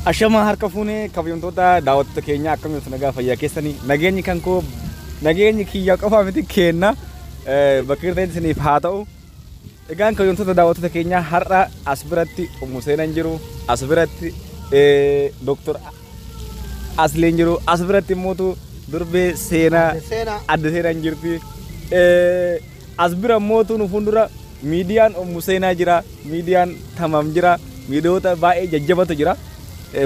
Ashama harka fuunee kabajamtoota daawwattoota keenya, akkam jirtu? Nagaa fayyaa keessanii? Nageenyi kan koo, nageenyi kiyya qofaa miti, kenna bakka jirtanitti isiniif haa ta'u. Egaan kabajamtoota daawwattoota keenya, har'a as biratti Ummu Seenan jiru, as biratti Dooktor Asliin jiru, as biratti immoo durbee Seenaa Adda Seenaan jirti. As bira immoo nu fuuldura miidiyaan Ummu Seenaa jira, miidiyaan Tamam jira, miidiyoota baay'ee jajjabatu jira.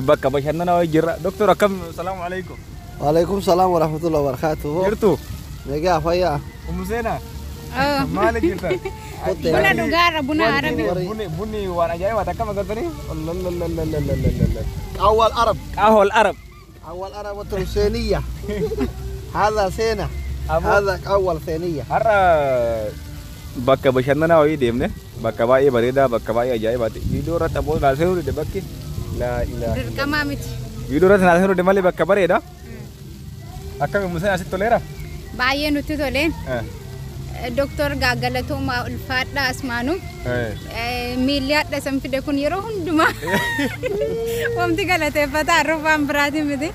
Bakka bashannanaa wayii jirra. Doktor, akkam? Salaamu alaikum. Waalaikum salaam warahmatullahi wabarakatuh. Jirtu? Nagaa fayyaa. Ummu Seenaa. Maali jirta? Buna dhugaarra, buna Arabii. Bunni waan ajaa'ibaati, akkam agartanii? قهوة العرب. قهوة العرب. قهوة العرب الثانية. هذا سينا. هذا قهوة ثانية. Har'a bakka bashannanaa wayii deemne, bakka baay'ee bareedaa, bakka baay'ee ajaa'ibaati. Viidiyoo irratti abboon naa seenuu dide bakki. Laa ilaaha. Dirqamaa miti. Viidiyoo irratti naa seenuu dide malee bakka bareeda. Akkami Ummu Seenaa, asitti toleera? Baay'ee nutti toleen. Doktor Gaagalatoomaa, ulfaadhaa asmaanuu. Miilli hadha san fide kun yeroo hundumaa wanti galateeffataa rufaan biraatiin miti.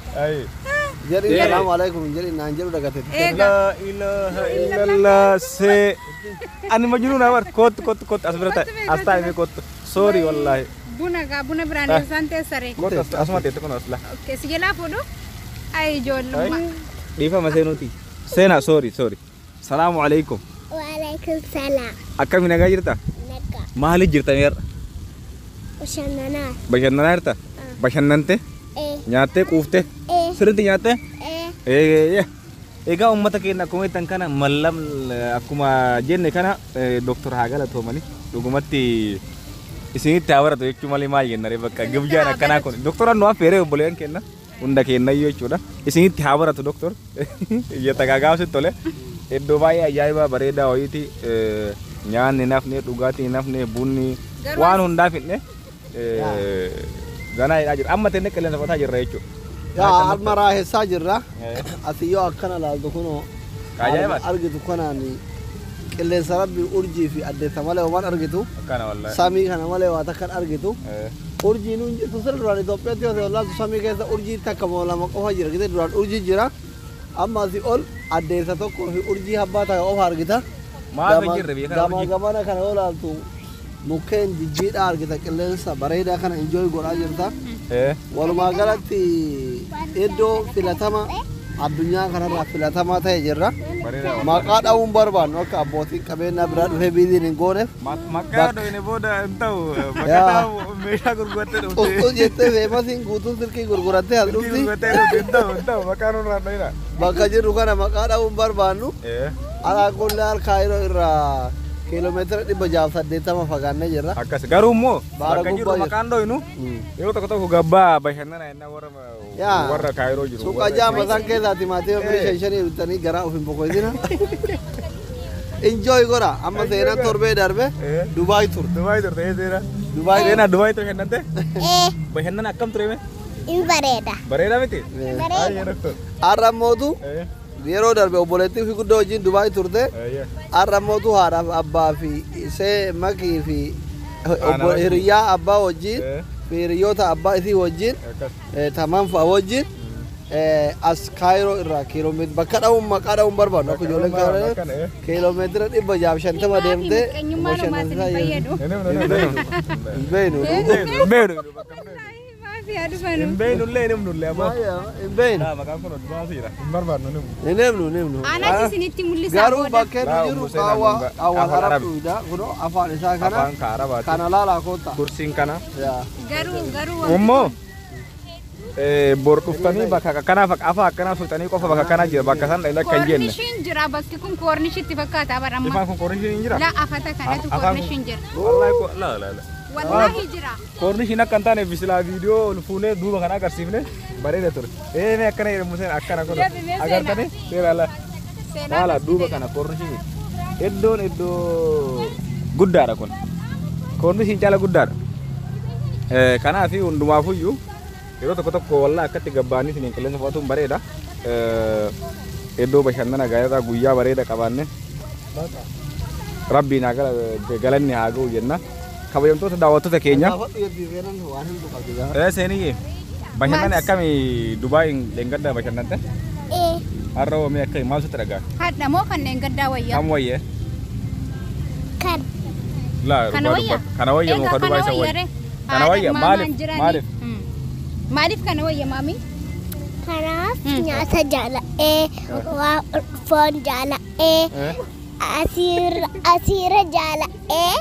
Jedhi salaamu alaikum jedhi naan jedhu dagate. Eega. Laa ilaaha illallah, see. Ani majnuun bar, kottu kottu kottu, as bira taa'e, as taa'e, kottu. Sorry wallahi. Buna gaa, buna biraan eessaan teessare? Kottu, asuma teette kun as laa. Okay, si jalaa fuudhu? Ay, ijoollummaa. Dhiifama seenuuti. Seenaa, sorry sorry. Salaamu alaikum. Waalaikum salaam. Akkami, nagaa jirta? Nagaa. Maaliif jirta meerra? Bashannanaa. Bashannanaa jirta? Bashannante? Ee. Nyaattee quuftee? Ee. Sirriitti nyaattee? Ee. Ee. Egaa uummata keenya, akkuma jettan kana mallam, akkuma jenne kana, doktor haa galatoomani, dhugumatti isinitti haa baratu jechuu malee maal jenna ree? Bakka gibjaan akkanaa kun doktora nu affeeree, obboleeyyan keenya hunda keenyayyuu jechuudha, isinitti haa baratu doktor jetta gaagaabsitti tole. Iddoo baay'ee ajaa'ibaa bareedaa wayiiti. Nyaanni nafne, dhugaatiin nafne, bunni waan hundaa fidne ganaa hidhaa jira, amma tenne qilleensa fudhataa jirra jechuudha. Yaa, harma raahessaa jirra. Ati yoo akkana laaltu kunoo Ajaa'ibaati. argitu kanaan qilleensa rabbi, urjii fi addeessa malee waan argitu. Akkana wallahi. Samii kana malee waa takkan argitu. Urjiin hin jirtu. Sirra duraan Itoophiyaatti yoo ta'e laaltu, samii keessa urjii takka moo lama qofa jira. Gite duraan urjii jira. Amma asii ol addeessa tokkoo fi urjii habbaa takka qofa argita. Maaf hin jirre biyya kana Gama urjii? Gamana kana yoo laaltu mukkeen jijjiidhaa argita, qilleensa bareedaa kana enjoy godhaa jirta. Walumaa galatti iddoo filatama, addunyaa kanarraa filatamaa ta'e jirra. Bareedaa. Maqaa dha'uun barbaannu akka abbootiin qabeenyaa biraa dhufee biiziin hin gooneef. Maqaa dhoyne booda hin ta'u. Yaa. Maqaa meeshaa gurgurattee dhufte. Xusxus jettee feemasiin guutuun silkii gurgurattee as Silkii dhufti. gurgurattee dhufte, hin ta'u, hin ta'u, maqaa nurraa dhoyna. Bakka jirru kana maqaa dha'uun barbaannu. Alaa kulli Kaayiroo irraa kiiloomeetira 680 fagaannee jirra. Akkas garuu immoo Baara bakka jirru gubbaa. maqaan dhoynu yeroo tokko tokko gabbaa bashannana jennaan warra Yaa. warra Kaayiroo jiru. Suuqa jaama isaan keessaati maatii birrii shan shanii bitanii garaa of hin boqoysina. Enjoy godha. Amma seenaan torbee darbe Dubaay turte. Dubaay turte, ee seenaa. Dubaay. Seenaa, Dubaay ture bashannante? Ee. Bashannana akkam ture mee? In bareeda. Bareedaa miti? Bareeda. Ayyee doktor. Har'a mootu yeroo darbe obboleettii fi guddoo wajjin Dubaay turte. Har'a mootu haadhaaf abbaa fi isee makii fi obbo wajjin. Hiriyaa abbaa wajjin fi hiriyoota abbaa isii wajjin tamam fa'a wajjin as Kaayiroo irraa kiiloomeetira, bakka dha'uun maqaa dha'uun barbaannu akka ijoolleen Bakka Kaayiroo dha'uun. Kiiloomeetira 650 deemtee Miqqeenyummaa namaas hin fayyadu. Hin beeynu. Hin beeknu. Maaf yaa dhufanu. Hin beeknu illee, hin himnu illee ammoo. Hin beeynu. Maqaan kun baasiidha. Hin barbaannu, hin himnu. Hin himnu, hin himnu. Anas isinitti mul'isaa Garuu booda. bakkee nu Laa, jiru Ummu Seenaa qaawwa dhugaa. qaawwa Afaan Arab Arab. dhuida kunoo afaan isaa kana Afaan ka Arabaati. kana laalaa koota. Kursiin kana. Yaa. Garuu wanti Immoo bor dhuftanii bakka akkanaa afaa akkanaa suuxanii qofa bakka akkanaa jira, bakka san dhaqna akka hin jenne. Koornishiin jira, bakki kun koornishitti fakkaata bara amma. Ifaan kun koornishiin hin jira? La, afata kanatu koornishiin jira. Wallahi ko la la la. Wallahi jira. Koornishiin akka hin taane bisilaa viidiyoo ol fuunee duuba kana agarsiifne bareeda ture. Ee, mee akkana jedhamu seen akkana kun Deebi, mee seenaa. agartanii seera la. Seenaa. Haala duuba kana koornishiin iddoon iddoo guddaadha kun. Koornishiin caala guddaadha. Kanaaf hundumaafuyyuu yeroo tokko tokko wallaa akkatti gabbaanii isiniin qilleensa fudhatuun bareeda. Iddoo bashannana gaariidha, guyyaa bareeda qabaanne rabbiin haa galanni haa ga'u jenna. Kabajamtoota daawwattoota keenya. Gaafadhu jettii seenan waan himtu qabdi gaa. Ee, seeniyyee. Bashannanni akkamii Dubaayin leengaddaa bashannante? Har'a oomishni akkamii maal sitti dhaga'a? Hadha moo kanneen gaddaa wayyaa? Kam wayyee? Kan. Laa Kana wayya? Kana wayya moo ka Dubaay isa wayya? Kana wayya maaliif? Maaliif? Maaliif kana wayya maamii? Kanaaf nyaata jaala'ee, foon jaala'ee, asiira jaala'ee,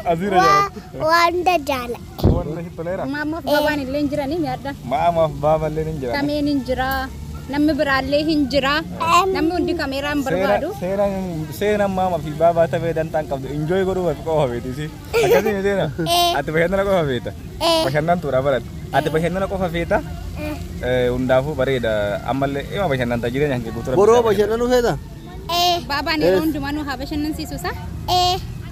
wanta jaala'ee. Wanta sitti toleera? Maamaaf babaan illee hin jiranii mi'aadha. Maamaaf baaba illee hin jiran. Kameen hin jira. Namni biraallee hin jira. Namni hundi kameeraa hin barbaadu. Seenaan maama fi baabaa ta'ee dantaan qabdu. Enjoy godhuuf qofa feetisi. Akkasii seena. Ati bashannana qofa feeta. Bashannantuudha baratti. Ati bashannana qofa feeta. Hundaafuu bareeda. Ammallee ima bashannanta jireenya kee guutuu. Boroo bashannanuu feeta? Baabaan yeroo hundumaa nu haa bashannansiisu sa?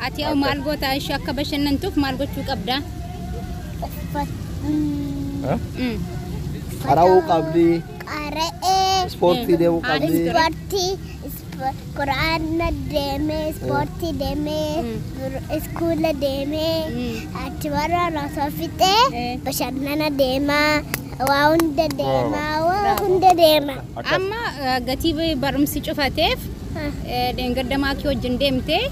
Ati hoo maal goota ishee akka bashannantuuf maal gochuu qabda? Qara'uu qabdi. Qara'ee. Ispoortii deemuu qabdi. Ispoortii quraana deemee ispoortii deemee iskuula deemee achi warra osoo fixee bashannana deemaa waa hunda deemaa waa hunda deema. Amma gatii barumsi cufateef dheengadda maakii wajjin deemtee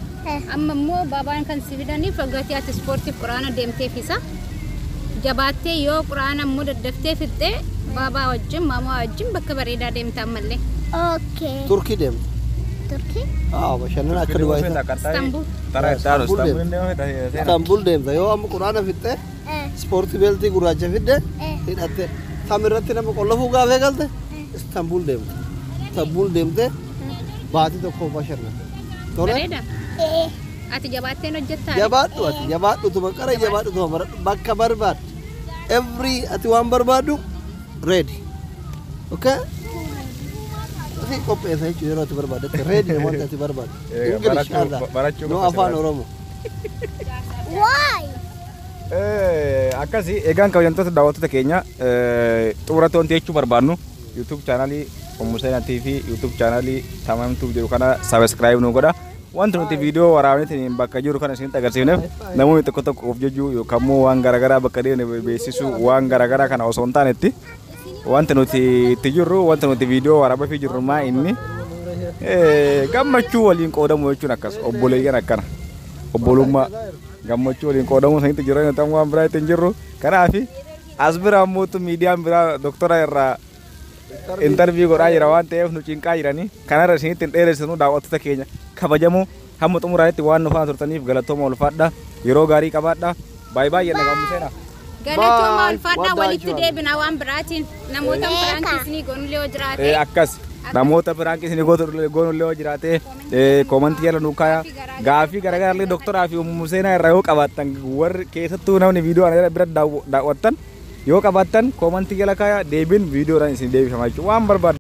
amma immoo baabaan kan si fidaniif gatii ati ispoortiif quraana deemteef isa jabaattee yoo quraana immoo daddaftee fixxee baabaa wajjin maamaa wajjin bakka bareedaa deemta ammallee. Okay. Turkii deemta. Turkii? Bashannana akka Dubaay. Istanbul. Istanbul deemta yoo amma quraana fixxee ispoortii beeltii gurraacha fidde hidhatte tamirratti nama qollofuu gaafee galte Istanbul deemta. Istanbul deemtee baatii tokko bashannana. Bareeda. Ati jabaatteen hojjettaa? Jabaadhu ati jabaadhu tuma qara jabaadhu tuma baradhu bakka barbaaddu. Every ati waan barbaaddu ready. Okay? Asi qopheessa jechuun yeroo ati barbaaddetti ready wanta ati barbaaddu. English aadaa. No afaan Oromoo. Why? Akkasii egaan kabajamtoota daawwattoota keenya xumuratoon jechuu barbaannu YouTube chaanalii Ummu Seenaa TV YouTube chaanalii Tamamtuuf jedhu kana subscribe nu godha. Wanti nuti viidiyoo waraabneetiin bakka jiru kana isinitti agarsiifneef namoonni tokko tokko of jejjuu yookaan immoo waan garaagaraa bakka deemne beeksisuu waan garaagaraa kana osoo hin taanetti wanti nuti itti jirru wanti nuti viidiyoo waraabaa jirru maa inni gammachuu waliin qoodamu jechuun akkas obboleeyyan akkana obbolummaa gammachuu waliin qoodamuu sanitti jiran yoo ta'u waan biraa ittiin jirru kanaaf as bira ammoo miidiyaan biraa doktora irraa interview godhaa jira waan ta'eef nu cinqaa jiranii kanarra isinitti hin dheeressinu daawwattoota keenya kabajamoo hamma xumuraatti waan nu faana turtaniif galatooma ulfaadha yeroo gaarii qabaadha baay'ee baay'ee nagaa Ummu Seenaa. Galatooma ulfaadha walitti deebina waan biraatiin namoota biraankisni goonullee yoo jiraate. Akkas namoota biraankisni goonullee yoo jiraate koomantii jala nu kaaya gaafii garaagaraallee doktoraa fi Ummu Seenaa irraa yoo qabaattan warri keessattuu namni viidiyoo ana bira daawwattan yoo qabaattan koomantii jala kaaya deebiin viidiyoodhaan isin deebifama jechuudha waan barbaadu.